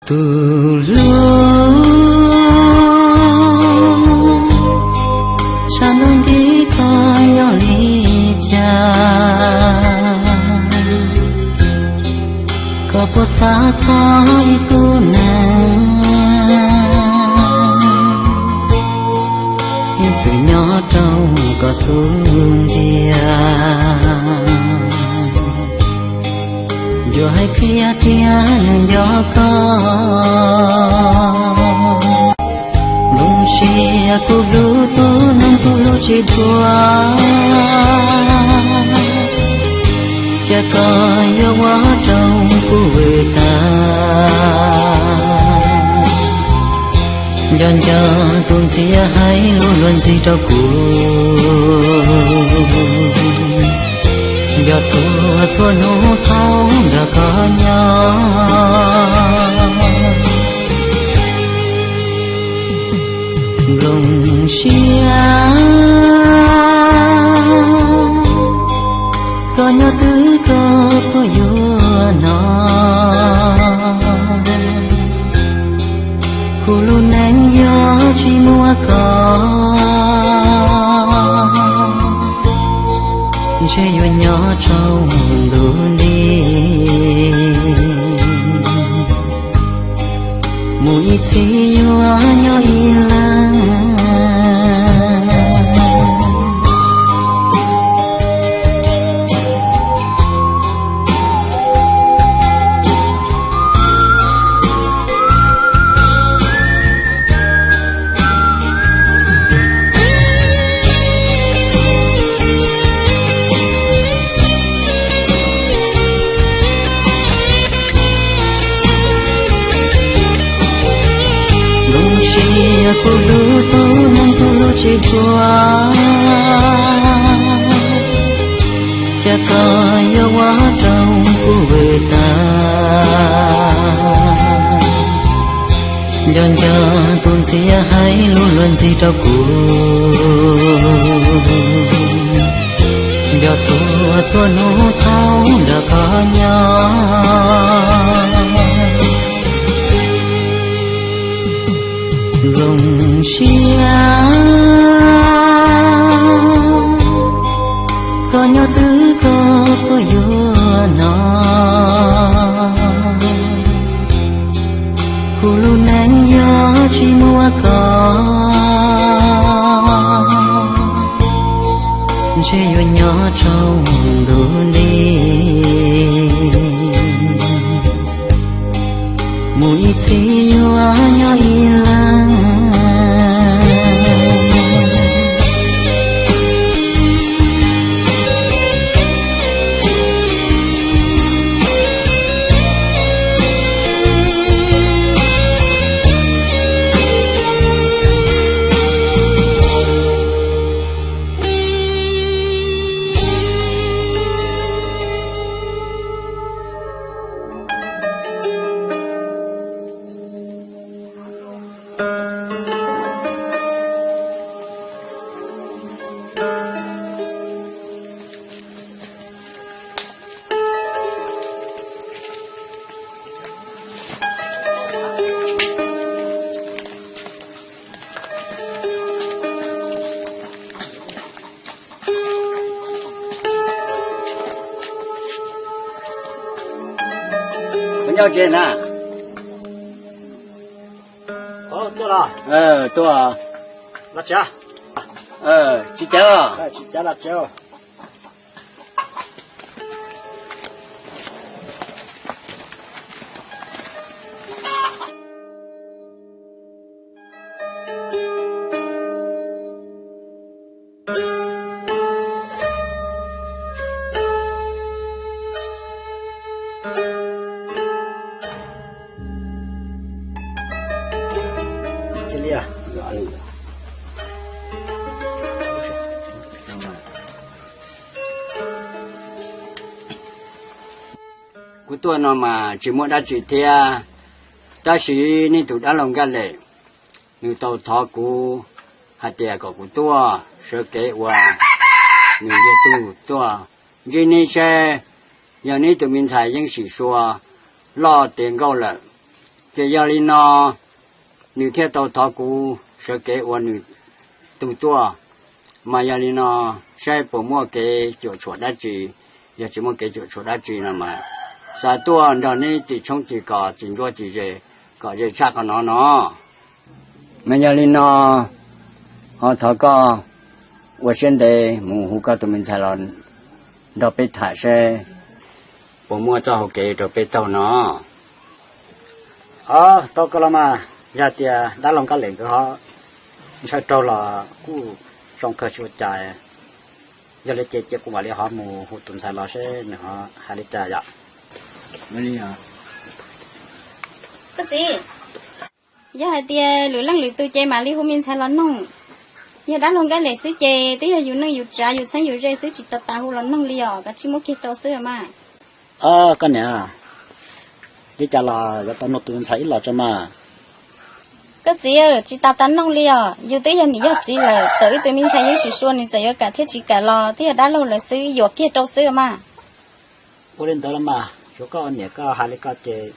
Tus hlub, tshav ntuj nti koj nyob li cas, koj puas xav txog ib tug neeg, ib txwm nyob rau koj xub ntiag. Yuav hais qhia tias nws nco koj. Nplooj siab kuv hlub tus neeg kuv hlub tsis dua, cas koj yuav ua rau kuv vwm tas. Nco nco tus ntxhias hais lus luag ntxhi rau kuv, nco txhua txhua hnub thaum nrog koj nyob. Nplooj siab, koj nyob twg koj puas yuav hnov, kuv lub neej yog tsis muaj koj, ntshe yuav nyob tsaus ntuj nti. Mus ib txhis yuav nyob ib leeg. Nplooj siab kuv hlub tus neeg kuv hlub tsis dua, cas koj yuav ua rau kuv vwm tas. Nco nco tus ntxhias hais lus luag ntxhi rau kuv, nco txhua txhua hnub thaum nrog koj nyob. Nplooj siab, koj nyob twg koj puas yuav hnov, kuv lub neej yog tsis muaj koj, ntshe yuav nyob tsaus ntuj nti. Mus ib txhis yuav nyob ib leeg. Nyob tsev na. Tuaj. Tsis cawv. Kuv tuaj no mas tsis muaj dab tsi thiab, tab sis nej tus dab laug Nkaj Lem, nws tau thov kuv hais tias kom kuv tuaj sawv kev ua nws yog tug tuaj ntsib neb seb yog neb tus me ntxhais Yeeb Sim Sua loj tiav nkauj lawm, Ces yog li no, nws thiaj tau thov kuv sawv kev ua nws tug tuaj. Mas yog li no, saib puas muaj kev cuam tshuam dab tsi. Yog tsis muaj kev cuam tshuam dab tsi no mas xav tuaj nrog neb txhim tshoob txhim kos txhim ntsuab txhim ze kom ze tshaj qhov no no. Mas yog li no, ho thov koj ua siab ntev mus hu koj tus me ntxhais los nrog peb tham seb puas muaj txoj hau kev rau peb taug no. Ho tau koj los mas, yog tias dab laug Nkaj Lem nkawd ho ntshaw raug los kuj zoo kawg tsis ua cas. Yog li ces cia kuv mam li ho mus hu tus ntxhais los seb nws ho hais li cas yom. Koj txiv, yog hais tias lwm leej lwm tus ces mam li hu me ntxhais los noog. Yog dab laug Nkaj Lem xwb ces twb yog yus neej yus tsav yus txheeb yus ze xwb, tsis tas tas hu los noog li os, kav tsij muab kiag rau xwb mas. Koj niam, li cas los yuav tau nug tus ntxhais ib los tso mas. Koj txiv, tsis tas tas noog li os, yus twb yog niam yog txiv lawm, txawm wb tus me ntxhais Yeeb Swm Sua nws txawm yuav kam thiab tsis kam los twb yog dab laug lawv xwb, yuam kiag rau xwb mas. Ua li ntawd los mas, tsuav koj ua niam koj hais li koj ces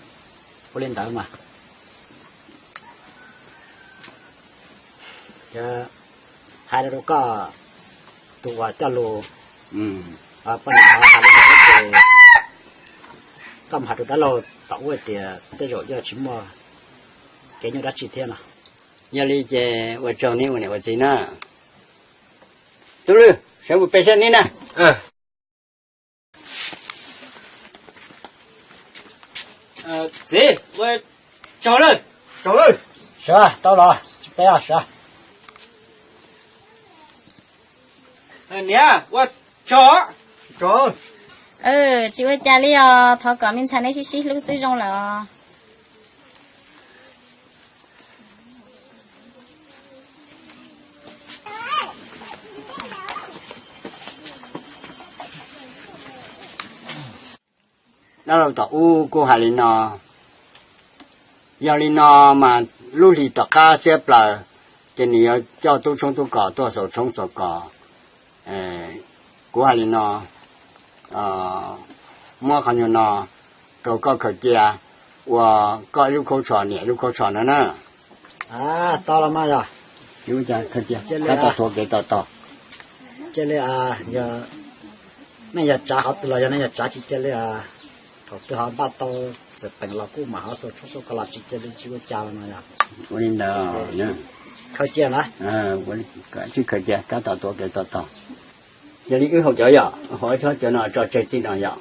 ua li ntawd mas. Hais rau koj tus uas coj lus, poj niam hais li ntawd ces koj mus hais rau dab laug tom ub tias tej zaum yog tsis muaj kev nyuaj dab tsi thiab no. Yog li ces ua tsaug neb ua niam ua txiv na. Tub Lwj, sawv mus pem saib neb na. Txiv, ua tsaug lawm. Sawv tau los tsis peb sawv. Niam, ua tsaug. Tsis ua cas li os, thov kom me ntxhais neb sib sib hlub xwb zoo lawm os. Dab laug tom ub kuj hais li no. Yog li no mas lub hlis tom qab xiab plaws ces nws yuav coj tub tshoob tub kos tuaj xaus tshoob xaus kos. Kuv hais li no, muab qhov nyuag no rau koj khaws cia ua koj ib lub khaub tsho niam ib lub khaub tsho no na. Tau los mas yog. Tab tom tuav kev tos tos. Cia li, yog nej yog tsav qhov twg los yog nej yog tsav tsis cia li, thaum twg ho npaj tau txawm peem los kuj mam ho xaus tshoob xaus kos los tsis cia li tsis ua cas los mas yog. Ua li ntawd, khaws cia na. Tsij khaws cia tab tom tuav kev tos tos. Yog li wb haus cov yom, haus ib tsob cov no tso tseg txij no yom.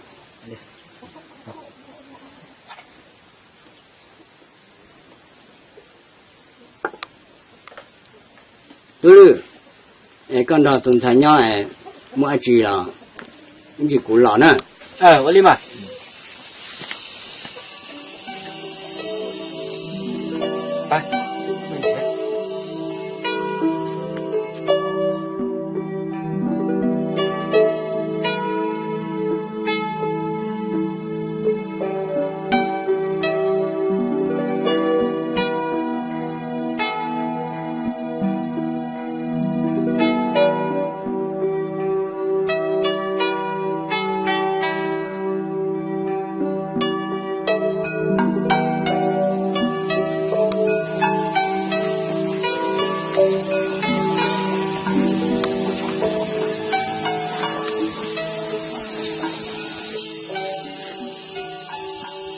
Tub Lwj, koj nrog tus ntxhais nyob, muaj dab tsi los ib ntsis kuv los na. Ua li mas.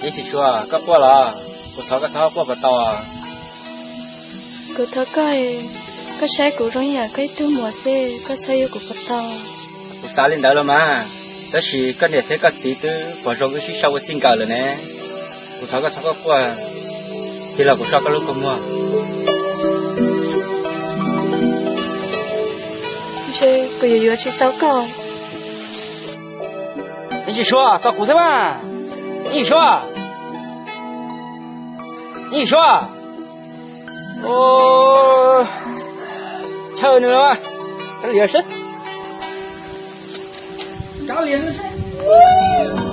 Yeej tsis tshua, koj quaj los? Kuv thov koj txhob quaj puas tau? Kuv thov koj, koj saib kuv zoo yam koj ib tug muam xwb, koj txhob yuav kuv puas tau? Kuv xav li ntawd los mas, tab sis koj niam thiab koj txiv twb pom zoo wb sib sau ua txij nkawm lawm ne. Kuv thov koj txhob quaj quaj, tig los kuv soj koj lub kua muag. Ntshe kuv yuav yuav tsis tau koj. Yeej tsis tshua, tos kuv thiab mas. Yeej tsis tshua. Yeej tsis tshua. Chaw nws, kav liam seb. Kav liam nws seb.